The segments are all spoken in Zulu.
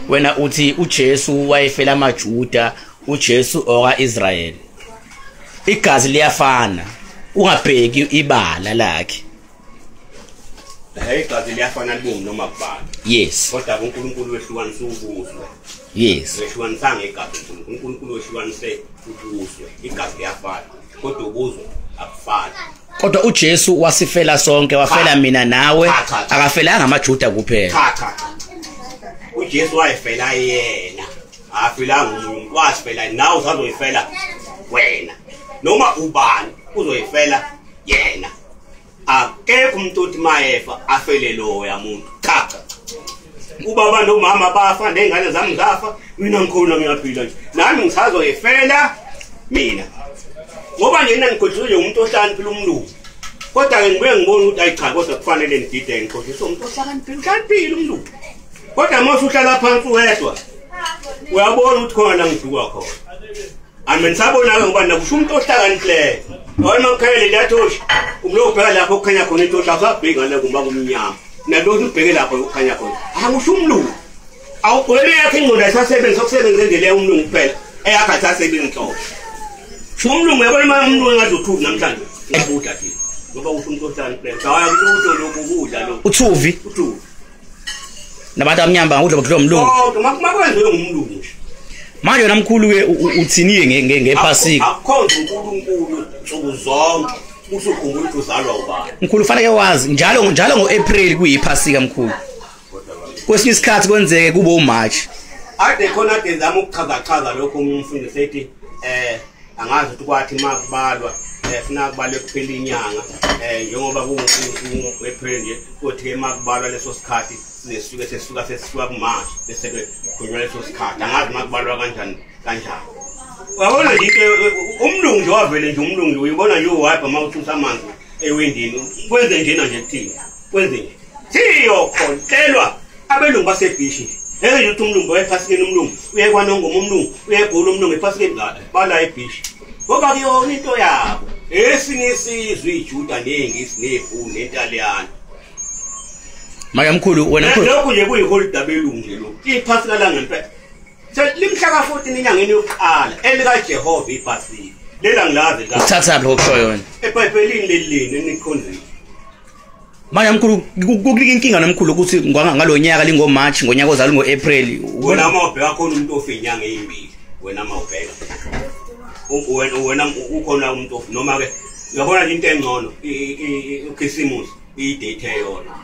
Wena uthi uJesu wayefela amaJuda, uJesu oka-Israel. Igazi liyafana, ungabheki ibala lakhe. Igazi liyafana libomvu noma kubala. Yes. Kodwa uNkulunkulu wehlukanisa ubuzwe. Yes. Wehlukanisanga igazi uNkulunkulu wehlukanise ubuzwe. Igazi liyafana, kodwa ubuzwe abufani. Kodwa uJesu wasifela sonke, wafela mina nawe, akafelanga amaJuda kuphela. Cha. uJesu wayefela yena, afelanga umuntu, wasifela nawe usazoyifela wena. Noma ubani uzoyifela yena. Akekho umuntu othi mayefa afele loya muntu. Cha. Ubaba nomama bafa, nezingane zami zafa, mina ngikhona ngiyaphila nje. Nami ngisazoyifela mina. Ngoba nje ngikhohliswe nje umuntu ohlakaniphile umlungu. Kodwa ke ngibuye ngibone ukuthi ayi cha, kodwa kufanele ngidide ngikhohliswe umuntu ohlakaniphile, uhlakaniphile umlungu. Kodwa uma usuhlala phansi wedwa uyabona ukuthi khona la ngiduka khona. Amen, sabona ke ngoba nakusho umuntu ohlakaniphileyo. Wena makhele liyathoshi, umlo ubheka lapho kukhanya khona intosha, asabheka ngale kumba kumnyama. Nalokhu ubheke lapho kukhanya khona. Angisho umlungu. Awugwele yakhe ingqondo ayisasebenzi, sokusebenza indlela yomlungu kuphela. Eyakhe ayisasebenzi nhlobo. Umlungu yabona uma umlungu engathi uthuvi namhlanje, ngiyabudla thina. Ngoba usho umuntu ohlakaniphileyo. Hayi akulutho lokhu ukudla lokhu. Uthuvi. Uthuvi. Nabantu abamnyama ngudla bakudla umlungu. Oh, makwenziwe ngumlungu nje. Manje wena mkhulu ke uthini ke ngePhasika? Akukhonza uNkulunkulu nsuku zonke, usukhumbula ukuthi uzalwa ubani. Mkhulu fanele wazi njalo njalo ngoApril kuyiPhasika mkhulu. Kwesinye isikhathi kwenzeke kube uMarch. Ade khona ade zama ukuchaza lokho umfundisi ethi angazi ukuthi kwathi makubalwa funa kubalwe kuphela inyanga njengoba kungu-April nje, kothi ke makubalwa leso sikhathi sizosuke sesisuka kuMarch bese ke kukhulunywa leso sikhathi. Angazi makubalwa kanjani. Uyabona nje umlungu nje wavele nje umlungu uyibona nje uwipe uma uthusa amanzi ewindini kwenze njena nje kuthina kwenze nje siyokhontelwa abelungu basebhishi. Nje ukuthi umlungu wayephasikeni umlungu uye kwaNongoma umlungu uye eGoli umlungu ephasikeni bala ebhishi ngoba kuyona into yabo. Esinye isizwe iJuda neNgisi neBhunu neNtaliyane. Manje mkhulu wena mkhulu lokhu nje kuyiholide abelungu nje lokhu. Iphasika la ngempela. Limhla ka-14 enyangeni yokuqala elikaJehova iphasika. Lela ngilazi la. Uthatha lokho kusho yona. EBhayibhelini lelini enikhonzile. Manje mkhulu kukulika inkinga nomkhulu ukuthi ngalonyaka lingoMarch ngonyaka ozalo ngoApril. Wena mawubheka khona umuntu ofe inyanga ezimbili. Wena mawubheka. Wena ukhona umuntu noma ke uyabona into engcono uKhisimusi idate eyodwa.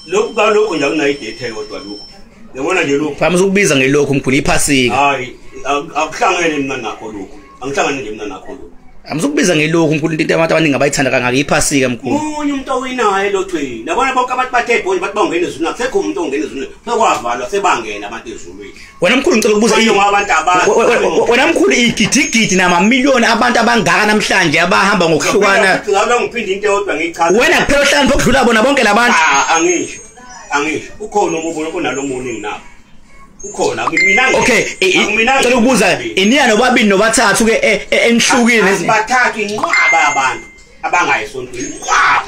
Lokhu kalokho nje akunayo idate eyodwa lokhu. Yabona nje lokhu. Phambi ukubiza ngelokhu mkhulu iPhasika. Hayi akuhlangene mina nakho lokhu. Angihlangene nje mina nakho lokhu. Amzukubiza ngelokhu mkhulu into abantu abaningi abayithanda kangaka iPhasika mkhulu. Munye umuntu owinayo elothweni. Yabona bonke abantu bathe ebhonje bathi bangena ezulwini. Akusekho umuntu ongena ezulwini. Sekwavalwa sebangena abantu ezulwini. Wena mkhulu ngicela ukubuza abantu abazi. Wena mkhulu igidigidi namamiliyoni abantu abangaka namhlanje abahamba ngokuhlukana. Ngicela ngiphinde into eyodwa ngiyichaze. Wena kuphela ohlanu okudlula bona bonke labantu. Angisho. Angisho. Ukhona umuntu onalomuntu nginabo. Ukhona mina. Okay, ngicela ukubuza iniya nobabili nobathathu ke enihlukile bathathu inqwaba yabantu abangayisontweni.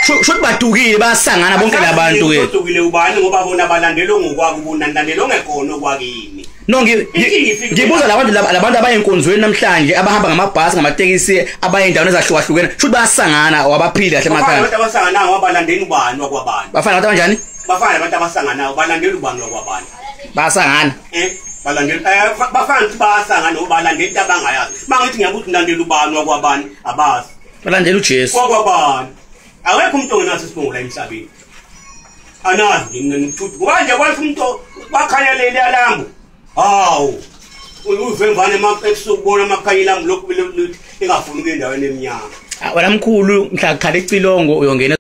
Shuthi badukile bayasangana bonke labantu ke. Badukile ubani ngoba bona balandela ngokwakubona nilandela ongekhona okwakini. No ngibuza labantu abayenkonzweni namhlanje abahamba ngamabhasi ngamatekisi abaye endaweni ezahlukahlukene shuthi bayasangana wabaphila kahle emakhaya. Abantu abasanganayo wabalandela ubani wakwabani. Bafana abantu abanjani? Bafana abantu abasanganayo balandela ubani wakwabani. Basangana. Balandela bafana ukuthi basangana obalandela into abangayazi. Mangithi ngiyabuthi ngilandela ubani wakwabani abazi. Balandela uJesu. Wakwabani. Akekho umuntu ongenaso isibongo la emhlabeni. Anazi mina ngithuthi. Manje kwathi umuntu bakhanya leli alambu. Hawu. Uyuvemvane ebusuku bona amakhanya ilambu lokhu ingafuni ukuya endaweni emnyama. Wena mkhulu mhla kukhala icilongo uyongena